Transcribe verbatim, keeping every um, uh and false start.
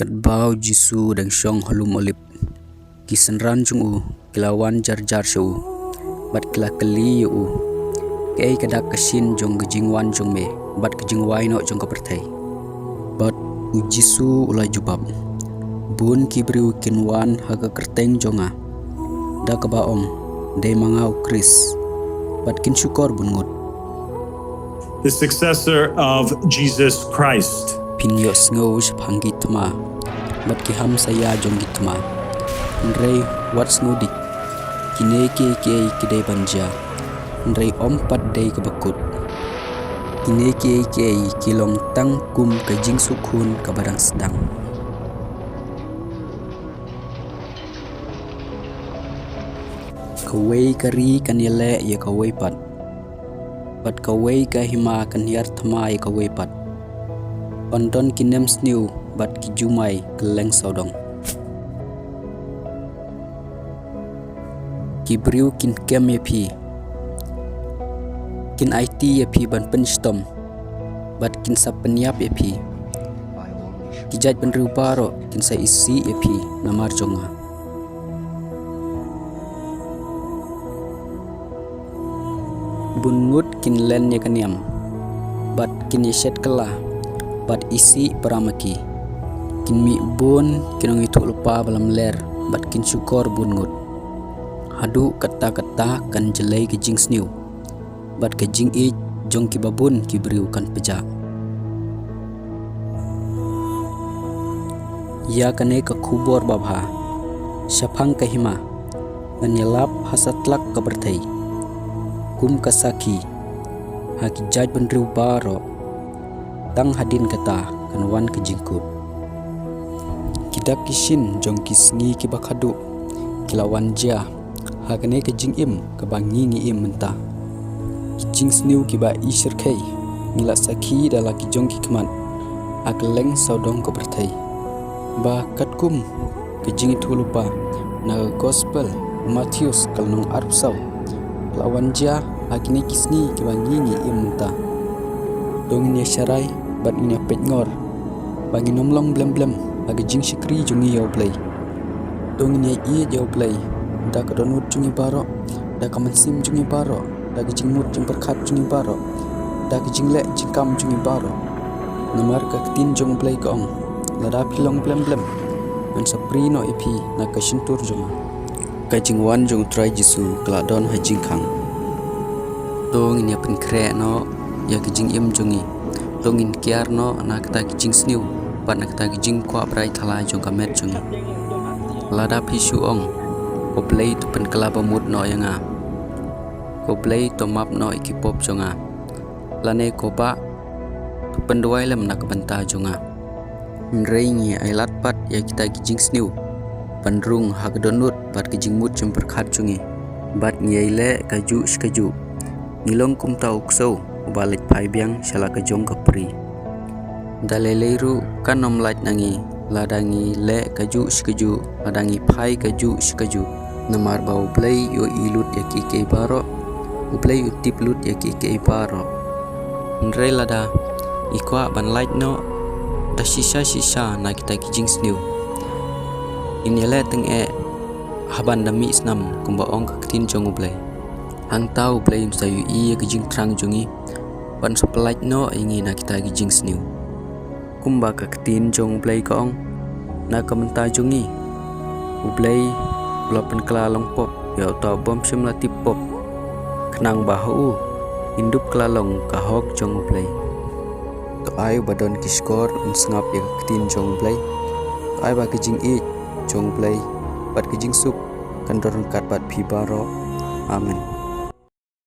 Katba u Jisu u dang shong ha lum Olib, ki synran jong u ki la wan jar jar sha u, bad ki la kylli ïa u, kaei ka dak ka shin jong ka jingwan jong me bad ka jingwai noh jong ka pyrthei? Bad u Jisu u la jubab, bun ki briew kin wan ha ka kyrteng jong nga, da kaba ong, dei ma nga u Khrist, bad kin shukor bun ngut. The successor of Jesus Christ. Phin ïohsngew shaphang ki thma bad ki hamsaïa jong ki thma. Hynrei wat sngew dik, kine kiei kiei ki dei ban jia, hynrei ym pat dei kaba kut. Kine kiei kiei ki long tang kum ka jingsuk khun kaba dang sdang. Kawei ka ri kan ïaleh ïa kawei pat, bad kawei ka hima kan hiar thma ïa kawei pat. Yn don ki nemsniew bad ki jumai kylleng sawdong. Ki briew kin kem ïa phi, kin aiti ïa phi ban pynshitom, bad kin sa pynïap ïa phi. Ki jaitbynriew baroh kin sa isih ïa phi namar jong nga. Bun ngut kin len ïa ka niam, bad kin ïashet kylla, bad isih para ma ki. Kin mih bun ki nongïathuhlypa ba lamler, bad kin shukor bun ngut. Haduh katta katta kan jlei ka jingsniew, bad ka jingïeit jong kiba bun ki briew kan pjah. Ïa kane ka khubor babha shaphang ka hima ngan ïalap ha satlak ka pyrthei kum ka sakhi ha ki jaitbynriew baroh. Tang hadien kata kan wan ka jingkut. Ki dak ki shin jong ki sngi kiba khadduh ki la wan jia ha kane ka jingim kaba ngi ngi im mynta. Ki jingsniew kiba ishyrkhei ngi la sakhi da la ki jong ki khmat ha kylleng sawdong ka pyrthei, ba katkum ka jingïathuhlypa na ka Gospel u Mathaios ka lynnong arphew saw, ka la wan jia ha kine ki sngi kiba ngi ngi im mynta. To ngin ïasharai bad ngin ïapeitngor ba ngin ym long blem blem ha ka jingshakri jong ngi ïa U Blei. To ngin ïaieit ïa U Blei da ka dohnud jong ngi baroh, da ka mynsiem jong ngi baroh, da ka jingmut jingpyrkhat jong ngi baroh, da ka jingleh jingkam jong ngi baroh. Namar ka ktien jong U Blei ka ong, lada phi long blem blem, ngan sa prie noh ïa phi na ka shyntur jong nga. Ka jingwan jong U Trai Jisu ka la don ha jingkhang. To ngin ïa pynkhreh noh ïa ka jingim jong ngi. To ngin kiar noh na kata ka jingsniew bad na kata ka jingkwah brai thala jong ka met jong ngi. Lada phi shu ong, ko Blei to pynkylla bamut noh ïa nga, ko Blei to map noh ïa ki pop jong nga, lane ko Bah to pynduwai lem na ka bynta jong nga. Hynrei ngi ailad pat ïa kita ki jingsniew ban rung ha ka dohnud bad ka jingmut jingpyrkhat jong ngi, bad ngi ïai leh kajuh shi kajuh. Ngi long kumta u ksew uba leit phai biang sha la ka jong ka prie. Da lei lei ruh kan ym lait na ngi lada ngi leh kajuh shi kajuh, lada ngi phai kajuh shi kajuh. Namar ba U Blei u ïohi lut ïa kiei kiei baroh, U Blei u tip lut ïa kiei kiei baroh. Hynrei lada ngi kwah ban lait noh da shisha shisha na kita ki jingsniew, ngin ïaleh tyngeh ha ban da mih snam, kumba ong ka ktien jong U Blei. Hangta U Blei un sa ïohi ïa ka jingthrang jong ngi ban sa pynlait noh ïa ngi na kita ki jingsniew. Kumba ka ktien jong U Blei ka ong, na ka bynta jong ngi U Blei u la pynkylla long pop ïa uta u bym shym la tip pop, khnang ba ha u ngin dup kylla long ka hok jong U Blei. To ai uba don ki shkor un sngap ïa ka ktien jong U Blei. To ai ba ka jingïeit jong U Blei bad ka jingsuk kan don ryngkat bad phi baroh. Amen.